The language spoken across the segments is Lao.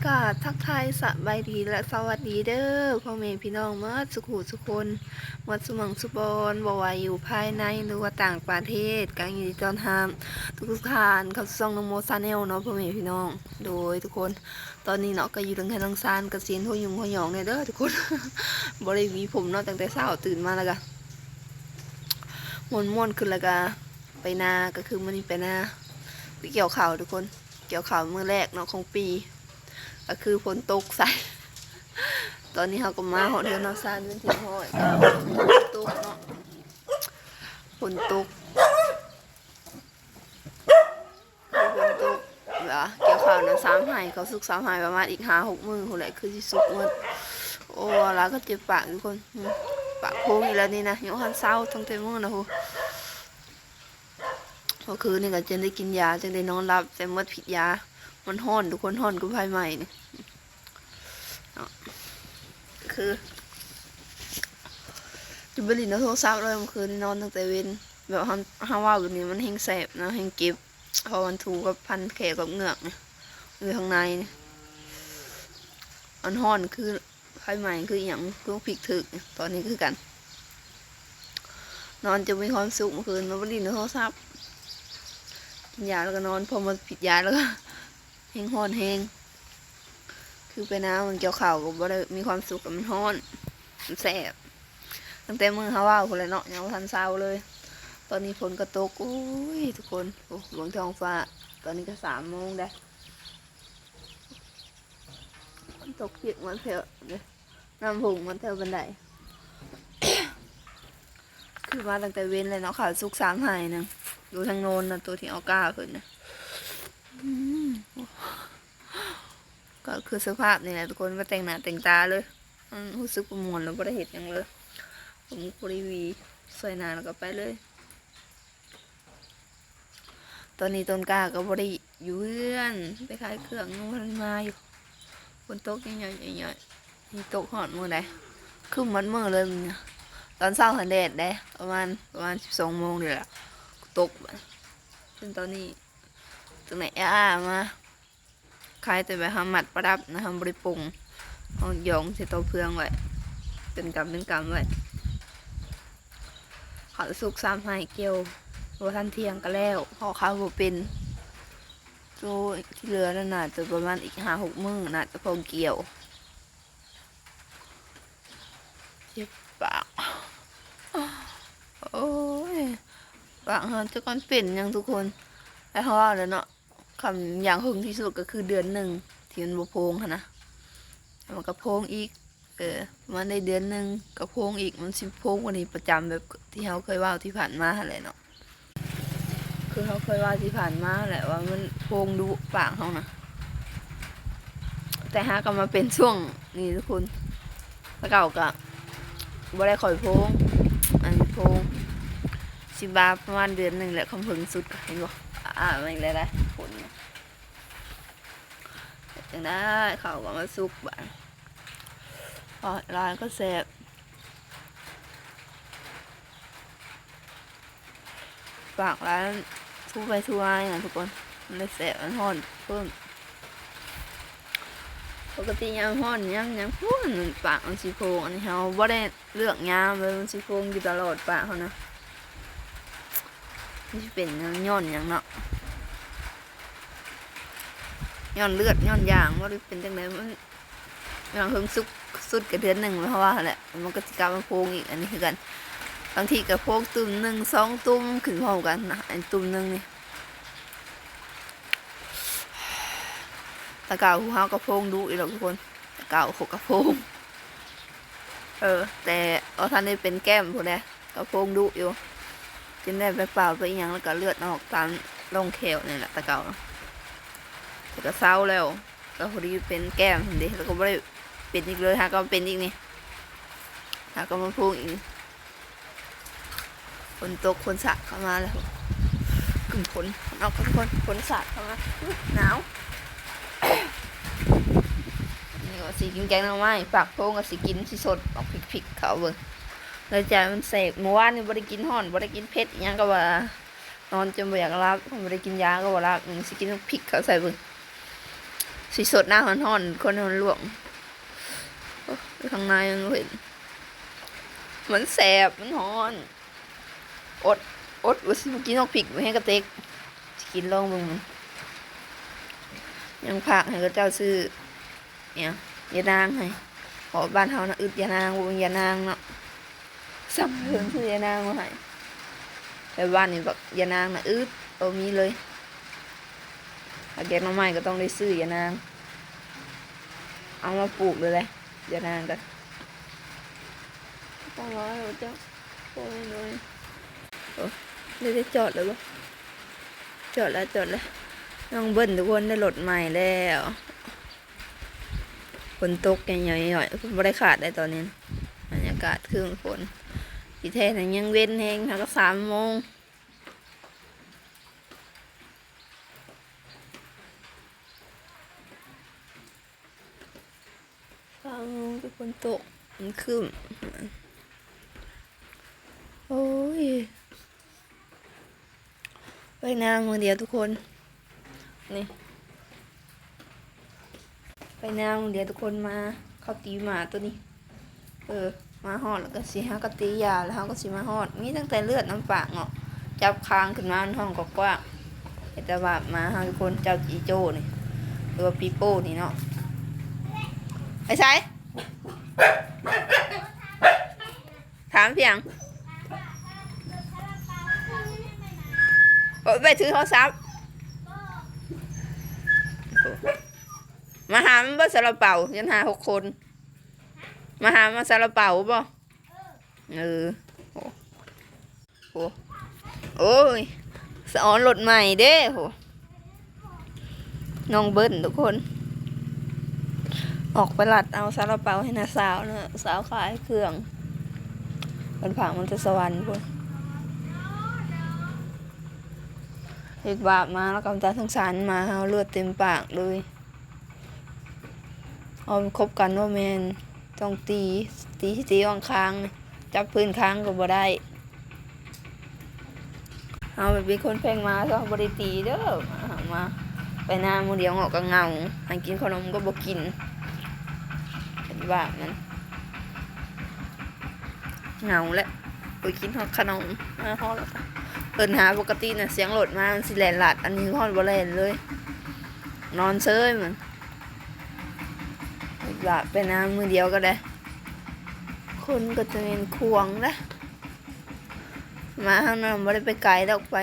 ກາບທັກທາຍສະບາຍດີ ແລະ ສະຫວັດດີເດີ້ ພໍ່ແມ່ພີ່ນ້ອງໝົດສູ່ຜູ້ສູ່ຄົນ ໝົດສູ່ໝ່ອງສູ່ບ່ອນ ບໍ່ວ່າຢູ່ພາຍໃນ ຫຼືວ່າຕ່າງປະເທດ ກໍຍິນດີຕ້ອນຮັບທຸກໆທ່ານເຂົ້າສູ່ຊ່ອງນ້ອງໂມ Channel ເນາະ ພໍ່ແມ່ພີ່ນ້ອງ. ໂດຍທຸກຄົນ ຕອນນີ້ເນາະ ກໍຢູ່ເທິງເຮືອນເທິງຊານ ກໍຊິເຫັນຫົວຫຍຸ້ງຫົວຫຍອງແດ່ເດີ້ທຸກຄົນ ບໍ່ໄດ້ຫວີຜົມເນາະ ຕັ້ງແຕ່ເຊົ້າຕື່ນມາແລ້ວກໍມ່ວນໆ ຂຶ້ນ ແລ້ວກໍໄປນາ ກໍຄືມື້ນີ້ໄປນາ ໄປກ່ຽວເຂົ້າທຸກຄົນ. ກ່ຽວເຂົ້າມື້ແລກເນາະຂອງປີ ກໍຄືຝົນຕົກໃສ່ ຕອນນີ້ເຮົາກໍມາຮອດເຮືອນຮອດຊານເປັນທີ່ຮຽບຮ້ອຍ ກໍຝົນຕົກເນາະ ຝົນຕົກ ຝົນຕົກ ແລ້ວກ່ຽວເຂົ້ານະ ສາມໄຮ່ ເຂົ້າສຸກສາມໄຮ່ ປະມານອີກຫ້າຫົກມື້ພຸ້ນແຫຼະ ຄືຊິສຸກໝົດ. ໂອ້ ລາວກໍເຈັບປາກທຸກຄົນ ປາກໂພງອີກແລ້ວນີ້ນະ ຍັງບໍ່ທັນເຊົາ ຕັ້ງແຕ່ມື້ນະພຸ້ນ. ເມື່ອຄືນນີ້ກໍຈຶ່ງໄດ້ກິນຢາ ຈຶ່ງໄດ້ນອນຫຼັບ ແຕ່ໝົດພິດຢາ ມັນຮ້ອນທຸກຄົນ ຮ້ອນຄືໄຟໄໝ້ນີ້ເນາະ ຄືຈະບໍ່ຫຼິ້ນໂທລະສັບເລີຍ ເມື່ອຄືນນີ້ນອນຕັ້ງແຕ່ເວັນ ແບບເຮົາ ເຮົາເວົ້າຢູ່ນີ້ມັນແຮງແສບນະ ແຮງເຈັບ ເພາະມັນຖູກັບພັນແຂ້ວກັບເງືອກນີ້ ຢູ່ທາງໃນນີ້ ມັນຮ້ອນຄື ໄຟໄໝ້ຄືອີ່ຫຍັງ ຄືພິກຖືກ ຕອນນີ້ຄືກັນ ນອນຈະມີຄວາມສຸກ ເມື່ອຄືນມາບໍ່ຫຼິ້ນໂທລະສັບ ກິນຢາແລ້ວກໍນອນ ພໍໝົດພິດຢາແລ້ວກໍແຮງຮ້ອນແຮງ ຄືໄປນາມັນກ່ຽວເຂົ້າກໍບໍ່ໄດ້ມີຄວາມສຸກ ມັນຮ້ອນ ມັນແສບ ຕັ້ງແຕ່ມື້ເຮົາເວົ້າພຸ້ນແຫຼະເນາະ ຍັງບໍ່ທັນເຊົາເລີຍ. ຕອນນີ້ຝົນກໍຕົກ ໂອ້ຍ ທຸກຄົນ ໂອ້ ເບິ່ງທ້ອງຟ້າ ຕອນນີ້ກໍສາມໂມງແລ້ວ. ມັນຕົກພຽກມາແຖວເດ້ ນ້ຳພຸ່ງມາແຖວບັນໄດ ຄືມາຕັ້ງແຕ່ເວັນແລ້ວເນາະ ເຂົ້າສຸກສາມໄຮ່ນະ ຢູ່ທາງໂນ້ນນະ ໂຕທີ່ເອົາກ້າຂຶ້ນນະ ອືມ ກໍຄືສະພາບນີ້ແຫຼະທຸກຄົນ ມາແຕ່ງໜ້າແຕ່ງຕາເລີຍ ມັນຮູ້ສຶກບໍ່ມ່ວນ ແລ້ວບໍ່ໄດ້ເຮັດຫຍັງເລີຍ ຜົມບໍ່ໄດ້ຫວີ ຊ່ວຍໜ້າແລ້ວກໍໄປເລີຍ. ຕອນນີ້ຕົ້ນກ້າກໍບໍ່ໄດ້ຢູ່ເຮືອນ ໄປຂາຍເຄື່ອງ ຍັງບໍ່ທັນມາຢູ່ ຝົນຕົກຍ້ອຍໆ ນີ້ຕົກຮອດມື້ໃດ ຄຶ້ມໝົດມື້ເລີຍ ຕອນເຊົ້າຫັ້ນແດດເດ້ ປະມານ ປະມານສິບສອງໂມງນີ້ແຫຼະ ຕົກ ຈົນຕອນນີ້ ຈັ່ງໃດ ອາໆ ມາ ຂາຍແຕ່ແບບເຮົາມັດປະດັບນະ ເຮົາບໍ່ໄດ້ປົງ ເຮົາຢອງໃສ່ເຕົາເຟືອງໄວ້ ເປັນກຳເປັນກຳໄວ້ ເຂົ້າສຸກສາມໄຮ່ກ່ຽວ ບໍ່ທັນທ່ຽງກໍແລ້ວ ເຮົາເຂົ້າບໍ່ເປັນ ໂຕທີ່ເຫຼືອນັ້ນໜ້າຈະປະມານອີກຫ້າຫົກມື້ ໜ້າຈະພໍກ່ຽວ. ເຈັບປາກ ໂອ້ຍ ປາກເຮົາຈັກມັນເປັນຫຍັງທຸກຄົນ ແຕ່ເຮົາເວົ້າແລ້ວເນາະ ຄັນຢ່າງເຖິງທີ່ສຸດກໍຄືເດືອນໜຶ່ງທີ່ມັນບໍ່ໂພງຫັ້ນນະ ແລ້ວມັນກໍໂພງອີກ ເອີ ປະມານໄດ້ເດືອນໜຶ່ງກໍໂພງອີກ ມັນຊິໂພງກວ່ານີ້ປະຈຳ ແບບທີ່ເຮົາເຄີຍເວົ້າທີ່ຜ່ານມາຫັ້ນແຫຼະເນາະ ຄືເຮົາເຄີຍເວົ້າທີ່ຜ່ານມາແຫຼະວ່າມັນໂພງດຸປາກເຮົານະ ແຕ່ຫາກໍມາເປັນຊ່ວງນີ້ທຸກຄົນ ແຕ່ເກົ່າກໍບໍ່ໄດ້ຄ່ອຍໂພງ ອັນໂພງຊິວ່າປະມານເດືອນໜຶ່ງແຫຼະ ຄຳເພິງສຸດ ເຫັນບໍ່ ອາ ມາອີກແລ້ວໄດ໋ ຝົນ ເຮັດຈັ່ງໃດ ເຂົ້າກໍມາສຸກບາດ ອອຍ ຫຼາຍກໍແຊບ ປາກຫຼາຍ ທູໄປທູມາຫຍັງທຸກຄົນ ມັນເລີຍແຊບ ມັນຮ້ອນເພີ່ມ ປົກກະຕິຍາມຮ້ອນ ຍາມຫຍັງພຸ້ນ ປາກມັນຊິໂພງ ອັນນີ້ເຮົາບໍ່ໄດ້ ເລືອກຍາມເລີຍ ມັນຊິໂພງຢູ່ຕະຫຼອດປາກເຮົານະ ມັນຊິເປັນຫຍັງ ຍ້ອນຫຍັງເນາະ ຍ້ອນເລືອດ ຍ້ອນຢາງບໍ່ ຫຼືເປັນຈັ່ງໃດ ມັນ ຢ່າງເຖິງສຸດ ສຸດກໍເດືອນໜຶ່ງ ເພາະວ່າຫັ້ນແຫຼະ ມັນກໍຊິກັບມາໂພງອີກ ອັນນີ້ຄືກັນ ບາງທີກໍໂພງຕຸ່ມໜຶ່ງສອງຕຸ່ມຂຶ້ນພ້ອມກັນນະ ອັນຕຸ່ມໜຶ່ງນີ້ ແຕ່ເກົ່າພວກເຮົາກໍໂພງດຸຢູ່ດອກທຸກຄົນ ແຕ່ເກົ່າເຂົາກໍໂພງ ເອີ ແຕ່ບໍ່ທັນໄດ້ເປັນແກ້ມພຸ້ນເດ້ ກໍໂພງດຸຢູ່ ຈົນໄດ້ໄປປ່າວໄປອີ່ຫຍັງ ແລ້ວກໍເລືອດອອກຕາມຮ່ອງແຂ້ວນີ້ແຫຼະ ແຕ່ເກົ່າ ແຕ່ກໍເຊົາແລ້ວ ກໍພໍດີເປັນແກ້ມຫັ້ນເດ້ ແລ້ວກໍບໍ່ໄດ້ເປັນອີກເລີຍ ຫາກໍເປັນອີກນີ້ ຫາກໍມາໂພງອີກ ຝົນຕົກ ຝົນສາດເຂົ້າມາແລ້ວ ກຶ້ມຝົນ ເອົາ ຝົນ ຝົນ ຝົນສາດເຂົ້າມາ ອຸ້ຍ ໜາວ ນີ້ກໍຊິກິນແກງໜໍ່ໄມ້ ປາກໂພງກໍຊິກິນ ຊິສົດ ເອົາພິກໆ ເຂົ້າເບິ່ງ ໃນໃຈມັນແສບ ມື້ວານນີ້ບໍ່ໄດ້ກິນຮ້ອນ ບໍ່ໄດ້ກິນເຜັດ ອີ່ຫຍັງກໍວ່າ ນອນຈົນບໍ່ຢາກຫຼັບ ບໍ່ໄດ້ກິນຢາກໍບໍ່ຫຼັບ ນີ້ຊິກິນພິກເຂົ້າໃສ່ເບິ່ງ ຊິສົດນ້ຳຮ້ອນໆ ຄົນໃຫ້ມັນລວກ. ໂອ້ ຂ້າງໃນມັນບໍ່ເຫັນ ມັນແສບ ມັນຮ້ອນ. ອົດ ອົດວ່າຊິບໍ່ກິນໝາກພິກ ບໍ່ແຮງກະເຕັກ ຊິກິນລອງເບິ່ງມັນ. ຍັງຝາກໃຫ້ເຂົາເຈົ້າຊື້ ຫຍັງ ຢານາງໃຫ້ ເພາະບ້ານເຮົານະ ອຶດຢານາງ ບໍ່ມີຢານາງເນາະ. ສຳເພິ່ນຊື້ຢານາງມາໃຫ້ ແຕ່ບ້ານນີ້ບັກຢານາງນະອຶດ ບໍ່ມີເລີຍ. ຫາແກງໜໍ່ໄມ້ກໍຕ້ອງໄດ້ຊື້ຢານາງ ເອົາມາປູກເລີຍແຫຼະ ຢານາງກໍ ປາດ ເຈົ້າ ໂອ້ຍ ໂອ້ຍ ໂອ້ ໄດ້ ໄດ້ຈອດແລ້ວບໍ່? ຈອດແລ້ວ ຈອດແລ້ວ. ນ້ອງເບິ່ນທຸກຄົນໄດ້ລົດໃໝ່ແລ້ວ. ຝົນຕົກຫຍ້ອຍໆ ຝົນບໍ່ໄດ້ຂາດໃດຕອນນີ້. ບັນຍາກາດຄືຝົນ ທີ່ແທ້ນະຍັງເວັນແຮງ ຫາກະສາມໂມງ ສາມໂມງ ແຕ່ຝົນຕົກ ມັນຄຶ້ມ. ໂອ້ຍ ໄປນາມື້ດຽວທຸກຄົນ ນີ້ ໄປນາມື້ດຽວທຸກຄົນ. ມາ ເຂົາຕີໝາໂຕນີ້ ເອີ ມາຮອດແລ້ວກໍຊິ ເຮົາກໍຕີຢາ ແລ້ວເຮົາກໍຊິມາຮອດ. ມີຕັ້ງແຕ່ເລືອດນຳປາກເນາະ ຈັບຄາງຂຶ້ນມາ ມັນຮ້ອງກວ້າງໆ. ເຮັດແຕ່ວ່າໝາເຮົາທຸກຄົນ ເຈົ້າຈີໂຈ້ນີ້ ຫຼືວ່າປີໂປ້ນີ້ເນາະ. ໄປໃສ? ຖາມພຽງ ໂອ້ຍ ໄປຖືໂທລະສັບ. ມາຫາມັນບໍ່ ຊາລາເປົາ ຍັງຫາຫົກຄົນ. ມາຫາມາຊາລາເປົາບໍ່? ເອີ ໂອ້ ໂອ້ ໂອ້ຍ ສະອອນລົດໃໝ່ເດ້ ໂຫ. ນ້ອງເບິ່ນທຸກຄົນ ອອກໄປລັດເອົາຊາລາເປົາໃຫ້ນ້າສາວເນາະ ສາວຂາຍເຄື່ອງ ເພິ່ນຝາກມາແຕ່ສະຫວັນພຸ້ນ. ເຮັດບາບມາແລ້ວກໍຕາສົງສານໝາເຮົາ ເລືອດເຕັມປາກເລີຍ. ເຮົາຄົບກັນບໍ່ແມ່ນຕ້ອງຕີ ຕີ ຕີຫວ່າງຄາງ ຈັບພື້ນຄາງກໍບໍ່ໄດ້. ເຮົາເປັນຄົນແພງໝາຊະ ບໍ່ໄດ້ຕີເດີ. ມາ ມາ ໄປນາມື້ດຽວເງາະກໍເຫງົາ ໃຫ້ກິນຂະໜົມກໍບໍ່ກິນ ເປັນບາບມັນ ເຫງົາແຫຼະ ໂອ້ຍ ກິນຮອດຂະໜົມ ມາຮອດແລ້ວກໍ ເອີ້ນຫາ ປົກກະຕິນະ ສຽງລົດມາມັນຊິແລ່ນລາດ ອັນນີ້ຮອດບໍ່ແລ່ນເລີຍ ນອນເຊີຍມັນ. ເຮັດບາບໄປນາມື້ດຽວກໍໄດ້ ຄົນກໍຈະແມ່ນຂວາງນະ. ມາເຮົານະບໍ່ໄດ້ໄປໄກດອກ ໄປ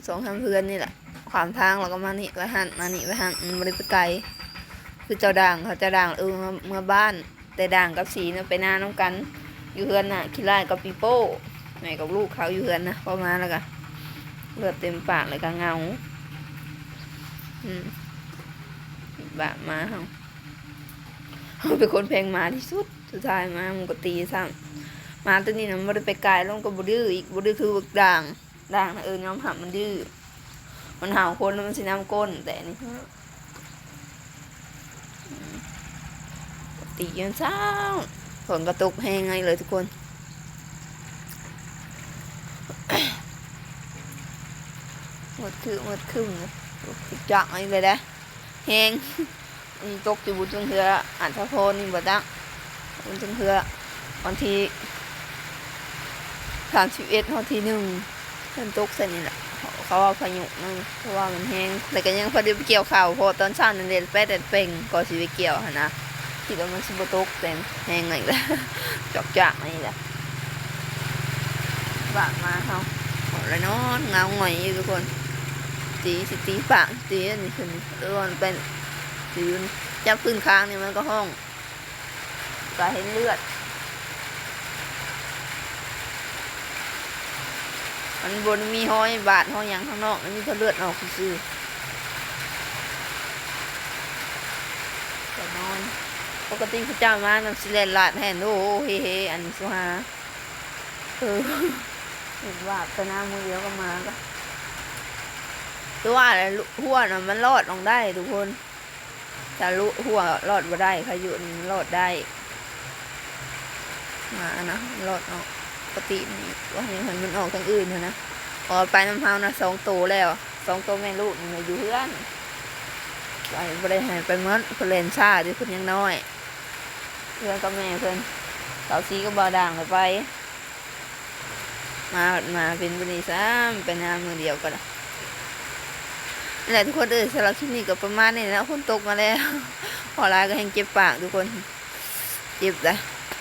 ສອງສາມເຮືອນນີ້ແຫຼະ ຂ້າມທາງແລ້ວກໍມານີ້ ໄປຫັ້ນມານີ້ ໄປຫັ້ນ ມັນບໍ່ໄດ້ໄປໄກ ຄືເຈົ້າດ່າງ ເຂົາເຈົ້າດ່າງ ເອີ ເມືອ ເມືອບ້ານ ແຕ່ດ່າງກັບສີນະໄປນານຳກັນ ຢູ່ເຮືອນນະ ຂີ້ລ້າຍກັບປີໂປ້ ແມ່ກັບລູກເຂົາຢູ່ເຮືອນນະ. ພໍມາແລ້ວກະເລືອດເຕັມປາກ ແລ້ວກະເຫງົາ ອືມ ບາບໝາເຮົາ ເຮົາເປັນຄົນແພງໝາທີ່ສຸດ. ສຸດທ້າຍມາມັນກໍຕີຊ້ຳ ໝາໂຕນີ້ນະ ມັນບໍ່ໄດ້ໄປກາຍ ແລ້ວມັນກໍບໍ່ດື້ອີກ ບໍ່ດື້ຄືບັກດ່າງ. ດ່າງນະ ເອີ ຍອມຮັບມັນດື້ ມັນເຫົ່າຄົນແລ້ວມັນຊິນຳກົ້ນ ແຕ່ອັນນີ້ ອືມ ຕີຈົນເຊົ້າ ຝົນກໍຕົກແຮງໃຫ້ເລີຍທຸກຄົນ ມືດຄຶ້ມ ມືດຄຶ້ມ ຕກຈັກອີກເລີຍເດ້ ແຮງ ອືມ ຕົກຢູ່ບຸນເທິງເຮືອ ອາດສະພໍນີ້ບໍ່ຈັກ ບຸນເທິງເຮືອ ວັນທີ ສາມສິບເອັດ ຮອດທີໜຶ່ງ ເພິ່ນຕົກໃສ່ນີ້ແຫຼະ ເຂົາ ເຂົາວ່າພາຍຸນະ ເພາະວ່າມັນແຮງ ແລ້ວກໍຍັງພໍໄດ້ໄປກ່ຽວເຂົ້າ ເພາະວ່າຕອນເຊົ້ານັ້ນແດດແປດແດດເປັງ ກໍຊິໄປກ່ຽວຫັ້ນນະ ຄິດວ່າມັນຊິບໍ່ຕົກ ແຕ່ແຮງມາອີກແລ້ວ ຈອກຈາກມາອີກແລ້ວ ບາດມາເຮົາ ເອົາລະນອນເຫງົາຫງອຍຢູ່ທຸກຄົນ ຕີ ຊິຕີປາກ ຊິຕີອັນນີ້ຂຶ້ນ ເອີ ມັນເປັນ ຕີ ຈັບພື້ນຄາງນີ້ມັນກໍຮ້ອງ ກະເຫັນເລືອດ ມັນບໍ່ໄດ້ມີຮອຍບາດຮອຍຫຍັງຂ້າງນອກ ມັນມີແຕ່ເລືອດອອກຊື່ໆ ກະນອນ ປົກກະຕິເຂົາເຈົ້າມານຳຊິແລ່ນລາດແຮ່ນ ໂອ້ ເຮໆ ອັນສຸຮາ ເອີ ເຫັນວ່າໄປນາມື້ດຽວກໍມາລະ ຄືວ່າແຫຼະ ຮົ້ວນະ ມັນລອດອອກໄດ້ທຸກຄົນ. ທະລຸຮົ້ວລອດບໍ່ໄດ້ ພາຍຸນີ້ມັນລອດໄດ້ ໝານະ ມັນລອດເນາະ ປົກກະຕິນີ້ວ່າໃຫ້ມັນອອກທາງອື່ນຫັ້ນນະ ເພາະວ່າໄປນຳເຮົານະ ສອງໂຕແລ້ວ ສອງໂຕແມ່ລູກນີ້ນະ ຢູ່ເຮືອນ ໄປ ບໍ່ໄດ້ໃຫ້ໄປໝົດ ເພິ່ນແລ່ນຊ້າເດ້ ເພິ່ນຍັງນ້ອຍ ເຮືອນກັບແມ່ເພິ່ນ ສາວສີກັບບ່າວດ່າງກໍໄປ ມາ ມາເປັນບັດນີ້ຊ້ຳ ໄປນາມື້ດຽວກັນ ນີ້ແຫຼະທຸກຄົນເອີຍ. ສຳລັບຄລິບນີ້ກໍປະມານນີ້ແຫຼະເນາະ ຝົນຕົກມາແລ້ວ ເວົ້າຫຼາຍກໍແຮ່ງເຈັບປາກທຸກຄົນ ເຈັບໄດ໋.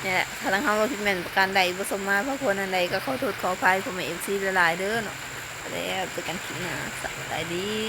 ນີ້ແຫຼະ ຖ້າທາງເຮົາເວົ້າຜິດແມ່ນປະການໃດ ບໍ່ສົມມາພາຄວນອັນໃດ ກໍຂໍໂທດຂໍອະໄພພໍ່ແມ່ເອັຟຊີຫຼາຍໆເດີເນາະ. ແລ້ວເຈີກັນຄລິບໜ້າ ສະບາຍດີ.